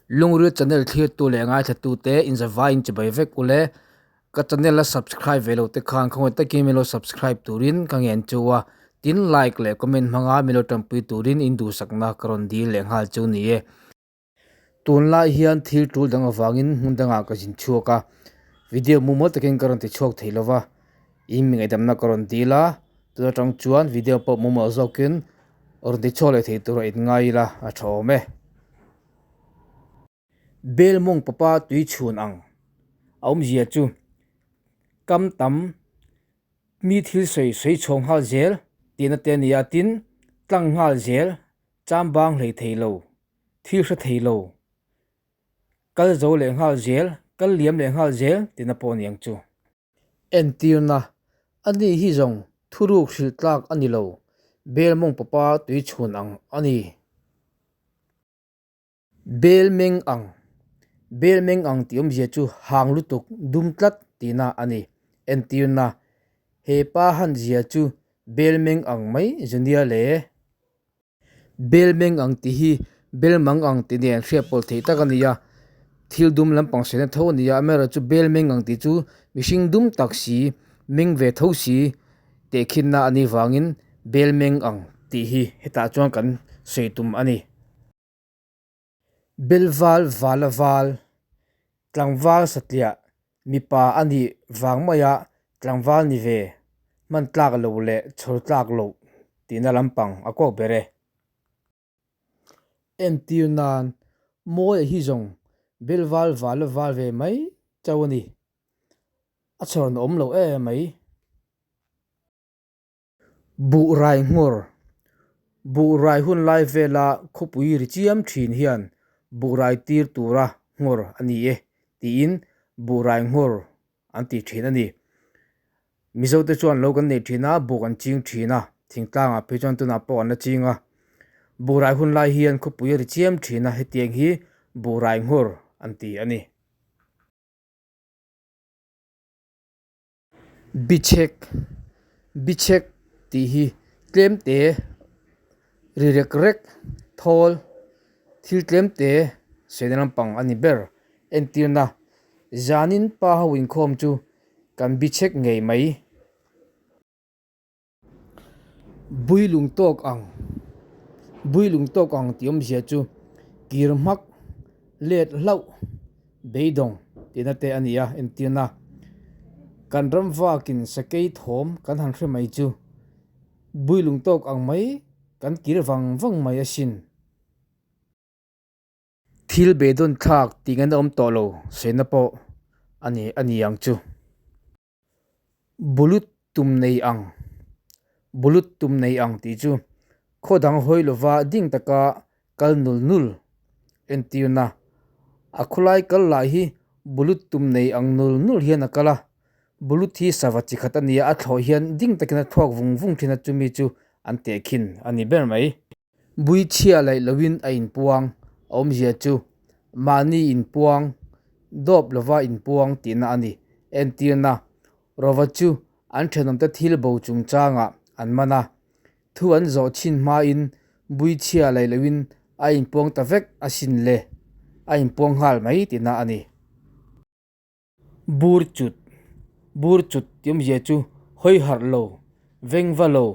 Lungril channel thlirtu leh ngaithlatute inzavaiin chibai vek ule. Ka channel a subscribe ve lo te khan khawngaih takin min lo subscribe turin ka ngen chu a, tin like leh comment hmanga min lo tanpui turin in duhsakna ka rawn dil leh nghal chu ni e. Tunlai hian thil tul dang avangin hmun dangah ka zin chhuak a, video mumal takin ka rawn ti chhuak thei lova, in mi ngaihdamna ka rawn dil a, tun atang chuan video pawh mumal zawkin rawn ti chhuak leh thei tura in ngai ila a tha awm e. Bel mawng papa tui chhun ang a awmzia chu kam tam mi thil sawi sawi chhawng nghal zel tihna te a ni a, tin tlang nghal zel cham bang hlei thei lo, thil hre thei lo, kal zo leh nghal zel, kal liam leh nghal zel tihna pawh a ni ang chu. Entirna, Ani hi zawng thuruk hrilh tlak a ni lo, bel mawng papa tui chhun ang a ni. Bel meng ang, Bel meng ang tih awmzia chu hang lutuk, dum tlat tihna a ni. Entirna, He pa han zia chu bel meng ang mai zu nia le. Bel meng ang tih hi bel mang ang tih nen hriat pawlh theih tak a ni a, thil dum lampang saina tho a ni a, amaherawhchu bel meng ang tih chu mihring dum tak si, meng ve tho si tehkhinna a nih vangin bel meng ang tih hi hetah chuan kan sawi tum a ni. Belval vala val, tlangval satliah mipa a nih vang maia tlangval ni ve hman tlak lo leh chhawr tlak loh tihna lampang a kawk ber e. Entir nan, Mawia hi zawng Belval vala val ve mai chauh a ni. A chhawrna awm lo em mai. Buh rai nghawr, Buh rai hun lai vela khawpui ri chiam thin hian buh rai tir tura nghawr a ni e tiin buh rai nghawr an ti thin a ni. Mizote chuan lo kan nei thin a, buh kan ching thin a, thingtlangah phei chuan tunah pawh an la ching a. Buh rai hun lai hian khawpui a ri chiam thin a, hetiang hi buh rai nghawr an ti a ni. Bichhek, Bichhek tih hi tlem te ri rek rek thawl thil tlem te sawi lampang a ni ber. Entirna, Zanin pa ho inkhawm chu kan bichhek ngei mai. Bui lung tawk ang, Bui lung tawk ang tih awmzia chu kir hmak, let hlauh, beidawng tihna te a ni a, entirna, Kan ram vakin sakei thawm kan han hre mai chu bui lung tawk ang mai kan kir vang vang mai asin. Thil beidawn thlak tih ngaihna awm tawh lo sawina pawh a ni a ni ang chu. Bulut tum nei ang, Bulut tum nei ang tih chu khaw dang hawi lova ding taka kal nul nul entirna. A khawlai kal lah hi bulut tum nei ang nul nul hian a kal a, bulut hi sava chi khat a nia, a thlawh hian ding takin a thluak vung vung thin a, chumi chu an tehkhin a ni ber mai. Bui chhia laih loin a inpuang a awmzia chu mahni inpuang, dawp lova inpuang tihna a ni. Entirna, Rova chu an thenawmte thil bo chungchangah an man a, thu an zawh chhin hmain bui chhia laih loin a inpuang ta vek asin le, a inpuang nghal mai tihna a ni. Bur chut, Bur chut tih awmzia chu hawi harh lo, veng va lo,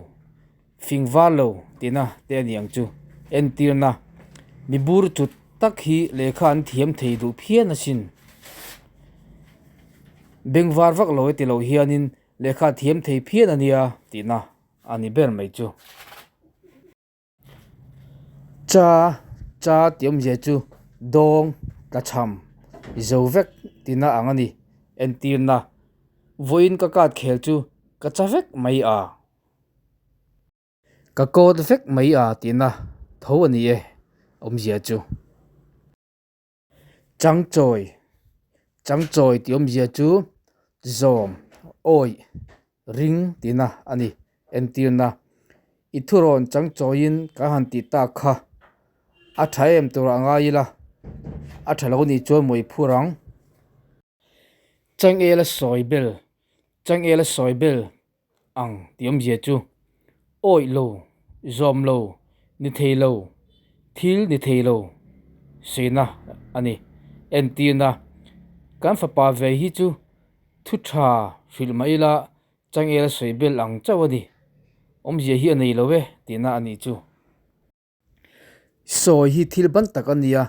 fing var lo tihna te a ni ang chu. Entirna, Mi bur chut tak hi lehkha an thiam thei duh phian asin. Beng var vak lo e ti lo hianin lehkha a thiam thei phian a nia tihna a ni ber mai chu. Cha, cha tih awmzia chu dawng, tlachham, zo vek tihna ang a ni. Entirna, Vawiin ka card khel chu ka cha vek mai a. Ka coat vek mai a tihna tho a ni e awmzia chu. Changchawi, changchawi tih awmzia chu zawm, awih, ring tihna a ni. Entirna, I thurawn changchawiin ka han tih tak kha a tha em turah ngai ila, a tha lo nih chuan mawi phur ang. Changela sawi bel, changela sawi bel ang tih awmzia chu awih lo, zawm lo, ni thei lo, thil ni thei lo sawiina a ni. Entirna, Kan fapa ve hi chu thu tha hrilh mah ila changel sawi bel ang chauh a ni. Awmzia hi a nei lo e tihna a nih chu. Sawi hi thil ban tak a nia,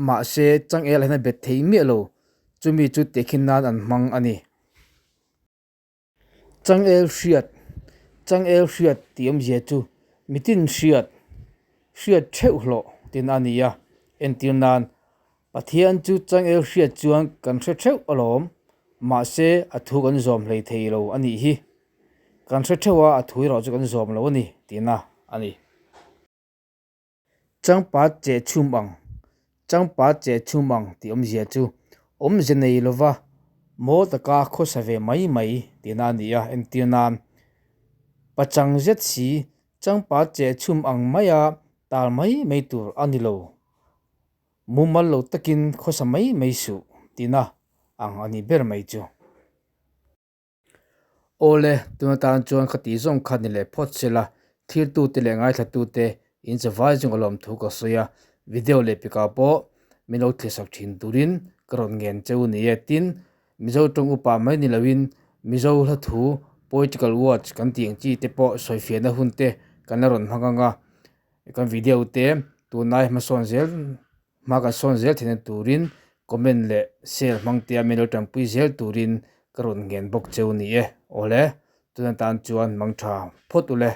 mahse changel hian a bet thei miah lo, chumi chu tehkhin nan an hmang a ni. Changel hriat, Changel hriat tih awmzia chu mitin hriat, hriat theuh hlawh tihna a ni a, entir nan Pathian chu changel hriat chuan kan hre theuh alawm, mahse a thu kan zawm hlei thei lo a nih hi. Kan hre theuh a, a thu erawh chu kan zawm lo a ni tihna a ni. Changpat cheh chhum ang, Changpat cheh chhum ang tih awmzia chu awmze nei lova maw taka khawsa ve mai mai tihna a ni a, entir nan pachang zet si changpat cheh chhum ang maia tal mai mai tur a ni lo. Mumal lo takin khawsa mai mai suh tihna ang a ni ber mai chu. Awle, tun atan chuan ka tih zawng kha ni leh phawt se la, thirtute leh ngaithlatute in chavai chung a lawm thu ka sawi a, video leh pikah pawh min lo thlisak thin turin ka rawn ngen cheu ni e. Tin, Mizo tawng upa mai ni loin Mizo hla thu poetical words kan tih ang chi te pawh sawifiahna hun te kan la rawn hmang ang a, kan video te tunlai hmasawn zel Hma kan sawn zel theihna turin comment leh share hmang tia min lo tanpui zel turin ka rawn ngen bawk cheu ni e. Awle, tun atan chuan mang tha phawt ule.